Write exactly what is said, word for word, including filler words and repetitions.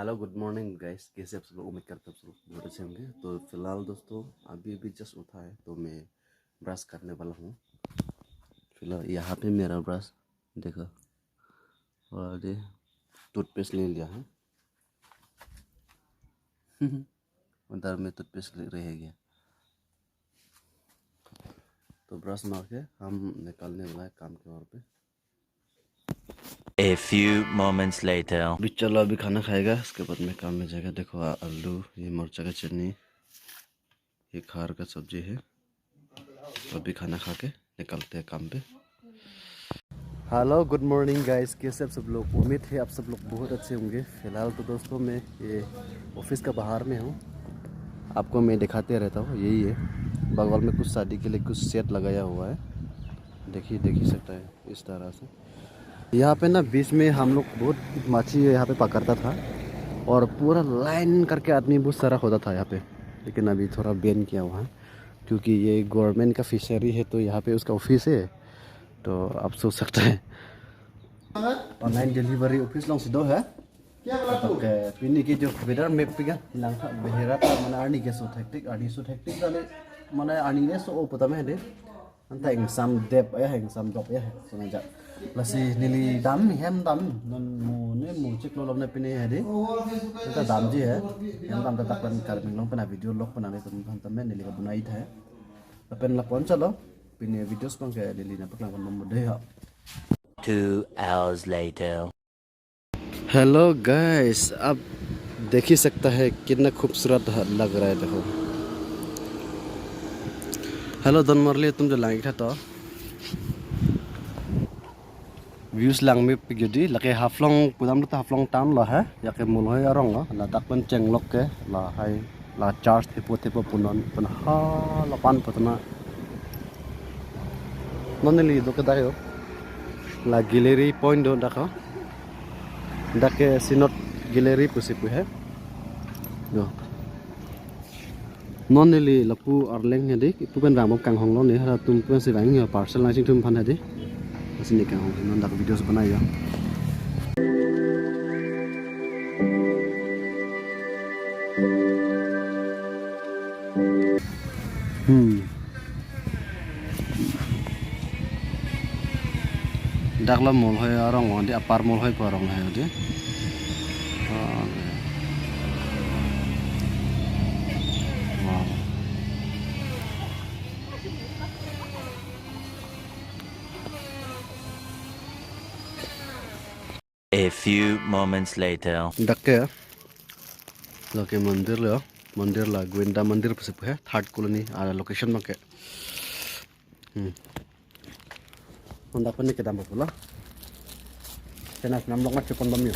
Hello, good morning guys, कैसे आप सब लोग? उम्मीद करता हूँ आप सब लोग बहुत अच्छे होंगे। तो फिलहाल दोस्तों, अभी अभी जस्ट उठा है, तो मैं ब्रश करने वाला हूँ। फिलहाल यहाँ पे मेरा ब्रश देखो, और ये टूथपेस्ट ले लिया है। उधर में टूथपेस्ट रह गया, तो ब्रश मार के हम निकलने वाला है काम के ओर पे। A few moments later. अभी चलो, अभी खाना खाएगा, उसके बाद में काम में जाएगा। देखो, आ-, आलू, ये मिर्चा का चटनी, ये खार का सब्जी है। तो अभी खाना खा के निकलते हैं काम पे। हेलो, गुड मॉर्निंग गाइस, कैसे आप सब लोग? उम्मीद है आप सब लोग बहुत अच्छे होंगे। फिलहाल तो दोस्तों, मैं ये ऑफिस का बाहर में हूँ, आपको मैं दिखाते रहता हूँ। यही है, बगल में कुछ शादी के लिए कुछ सेट लगाया हुआ है, देखिए, देख ही सकता है इस तरह से। यहाँ पे ना बीच में हम लोग बहुत मच्छी यहाँ पे पकड़ता था और पूरा लाइन करके आदमी बहुत सारा होता था यहाँ पे, लेकिन अभी थोड़ा बैन किया हुआ है क्योंकि ये गवर्नमेंट का फिशरी है, तो यहाँ पे उसका ऑफिस है, तो आप सोच सकते हैं। Online delivery office alongsi do he. Oke, pini ke jo weather map pi ke langtha, bahira ta mane arni keso hectic, arni so hectic kali, mane arni ne so-o pu tame hedi. Anta ingsam dep ya, ingsam dok ya, sengaja. Lasi neli dam, hem dam, non mo ne mo chiklo lom ne pini hedi. Anta damji he, hem dam ta dak pen Karbi Anglong pen a video lok pen nelitum aphan tame neli kabonai tha he. Lapen lapu-an chalo, pini videos abang ke neli nangpaklangpon bom dei ho. Two hours later. Hello guys, आप देख ही सकता है कितना खूबसूरत ह-, लग रहा है, देखो। Hello, don marli atum, jo lang-ik tha to. Views langmepik jodi, lake Haflong, pudam ta Haflong town lo he, yake Molhoi arong lo, ladak pen chenglok ke, lahai, la church thepo thepo punon, pen ha, lapan putna. Non neli do ke dak ho. La gallery point do dak ho. Dak ke Synod Gallery pusi pu he. Do. Non neli lapu arleng hedi, ipu pen vang bom kanghong lo ne, halatum pensi vang yo parcel nangchingthum aphan hedi. Lasi ne kanghong, non dak videos banai yo. Hmm. Dak lo Molhoi arong, di Upper Molhoi pu arong he di. Ah, wow. A few moments later. Dak ke, lake mandir lo, mandir la Govinda Mandir pusi pu he, third colony, a location abang ke. Hmm. Honda pen ne kedam bom lo. Chena nam lok ma chepon bom yo.